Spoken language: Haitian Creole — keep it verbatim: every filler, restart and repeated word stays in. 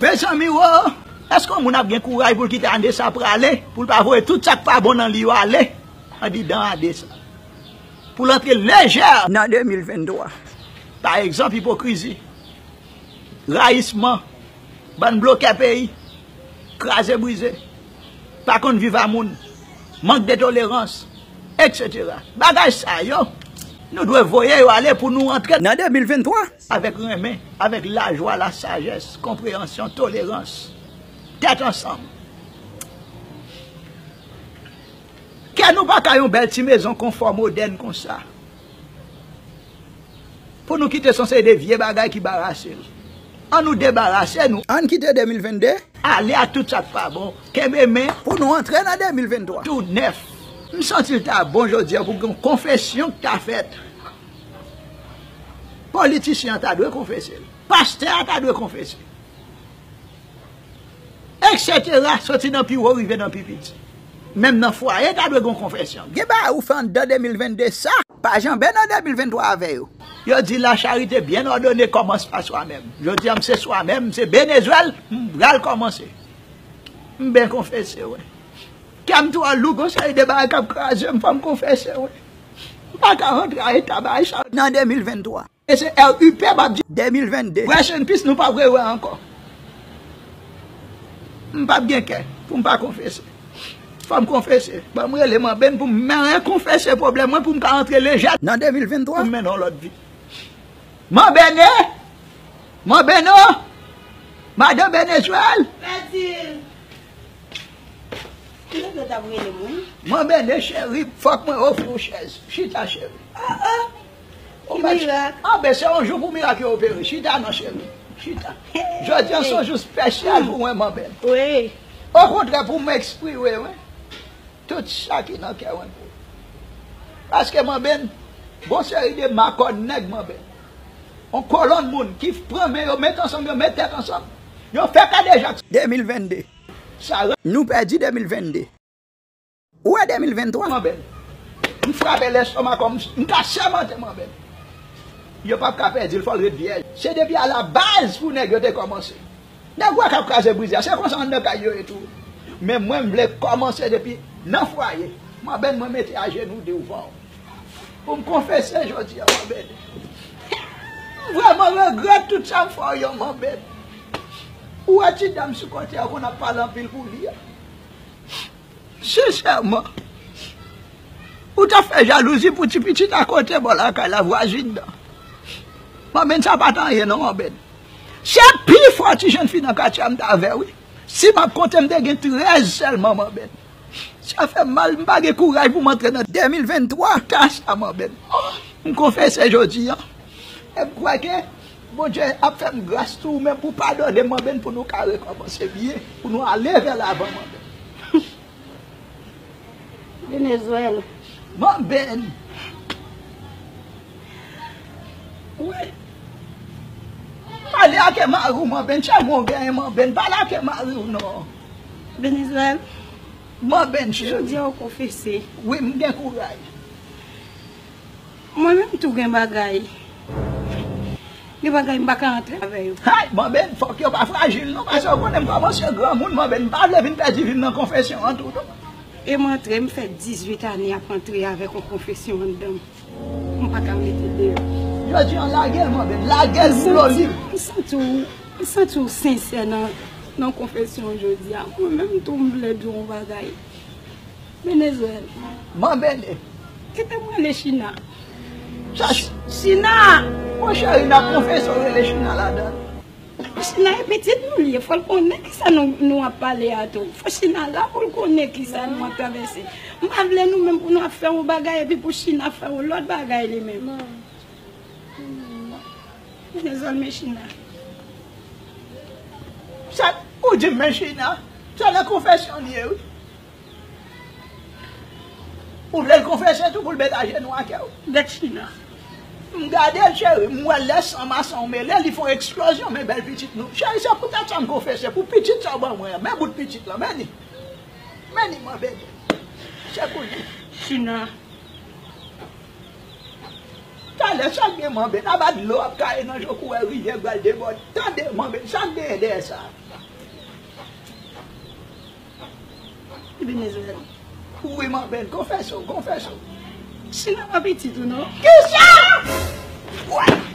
Mezanmi wo, èske yon moun ap gen kouraj pou l kite Adesa prale, pou l pa voye tout sa k pa bon nan li yo ale andidan Adesa, pou l antre lejè nan de mil venntwa? Pa egzanp, ipokrizi, rayisman, bann blokè peyi, kraze brize, pa konn viv a moun, mank de tolerans, etsetera. Bagay sa yo, nou dwe voye yo ale pou nou antre nan de mil venntwa avèk renmen, avèk lajwa, lasajès, konpreyansyon, tolerans, tèt ansanm. Kè nou pa ka yon bèl ti mezon konfò modèn konsa, pou nou kite son seri de vye bagay ki barase l. An nou debarase nou. Ann kite de mil vennde ale ak tout sa k pa bon. Kenbe men pou nou antre nan de mil venntwa tou nèf. M santi l ta bon jodi a pou gen yon konfesyon k ta fèt. Politisyen an ta dwe konfese l. Pastè a ta dwe konfese. Etsetera, soti nan pi wo rive nan pi piti. Menm nan fwaye, ta dwe gen yon konfesyon. Gen bagay ou fè anndan de mil vennde sa, pa janbe nan de mil venntwa avè yo. Yo di la charité bien ordonnée commence par soi-même. Jodi a, m se swa menm, m se Benezwèl, m pral kòmanse. M ben konfese, wi. Kè m twò lou, gon seri de bagay k ap kraze m, fò m konfese, wi. M pa ka rantre a eta bagay sa nan de mil venntwa. E se R I P m ap di. De mil vennde. Rest in peace, nou p ap rewè ankò. M p ap gen kè pou m pa konfese. Fò m konfese. Ban m rele Manben pou m men konfese pwoblèm mwen pou m ka antre lejè nan de mil venntwa pou m mennen yon lòt vi. Manbene! Manbeno! Madan Benezwèl! Pèdi l! Kilè w t ap rele mwen? Manbene cheri, fòk mwen ofri w chèz. Chita cheri. Ah, ah. Ki mirak? Anben, se yon jou pou mirak yo opere. Chita non cheri. Chita. Jodi a se yon jou espesyal pou mwen, Manben. Wi. Okontrè, pou mwen eksprime, wi. Tout sa ki nan kè mwen pou ou. Paske Manben, gon seri de makòn nèg Manben. Yon kolonn moun ki pran men yo, met ansanm, yo met tèt ansanm. Yo fè kadejak. De mil vennde. Sa ran- Nou pèdi de mil vennde. Ou wè de mil venntwa? Manben. M frape lèstoma kòm m ka sèmante Manben. Yo p ap ka pèdi l, fò l ret vyèj. Se depi a la baz pou nèg yo te kòmanse. Nèg w wè k ap kraze brize a, se konsa anndan kay yo ye tou. Men mwen, m vle kòmanse depi nan fwaye. Manben, mwen mete ajenou devan w. Pou m konfese jodi a, Manben. M vrèman regrèt tout sa m fè w yo, Manben. Ou wè ti dam sou kote a konn ap pale anpil pou li a. Sensèman, ou t ap fè jalouzi pou ti pitit akote bò lakay la, vwazin nan. Manben, sa pa t anyen non, Manben. Se pi fò ti jèn fi nan katye a m t avè, wi. Si m ap konte, m te gen trèz sèlman, Manben. Sa fè m mal, m pa gen kouraj pou m antre nan de mil venntwa ta sa, Manben. Oh, m konfese jodi a. E m kwè ke Bondye ap fè m gras tou, ou menm pou padone m, Manben, pou nou ka rekòmanse byen, pou nou ale vè lavan, Manben. Benezwèl. Manben. Wi. Pale ak mari w, Manben. Tchè bon genyen, Manben. Pale ak mari w non. Benezwèl. Manben, cheri. Jodi a ou konfese. Wi, m gen kouraj. Mwen menm tou gen bagay. Gen bagay m pa ka antre avè yo. Hay, Manben, fòk yo pa frajil non, paske w konnen m kòmanse granmoun, Manben, m pa vle vin pèdi vi m nan konfesyon an tou non. E m antre, m fè dizuit ane ap antre avèk yon konfesyon anndan m. M pa ka mete deyò. Jodi a lage l, Manben, lage l pou dlo lib. M santi w, m santi w sensè nan, nan konfesyon w jodi a. Mwen menm tou m vle di w yon bagay. Benezwèl. Manbene. Kite m rele China. Sa Ch- China! Mon cheri, n ap konfese w rele China ladan. China e pitit nou li ye. Fò l konnen kisa nou, nou ap pale a tou. Fò China la pou l konnen kisa nou ap travèse. M pa vle nou menm pou nou ap fè yon bagay epi pou China fè yon lòt bagay li menm. Benezwèl, men China. Sa ou di m men China? Sa nan konfesyon li ye, wi. Ou vle l konfese tou pou l met ajenou ak kè w? Gad China. M gade l, cheri, m wè lè san masanm mele, li fè yon eksplozyon, men bèl pitit nou. Cheri, se poutèt sa m konfese, pou pitit sa w ban mwen an. Men bout pitit lan, men li. Men li, Manbene. Se pou li. China. Talè, sa k gen, manben? Naba dlo ap kaye nan je w kou wè rivyè pral debòde. Tande, manben, sa k genyen dèyè sa? Ebenezer. Wi, manben, konfèse w, konfèse w. Sinan an pitit ou non? Kisa? Wè!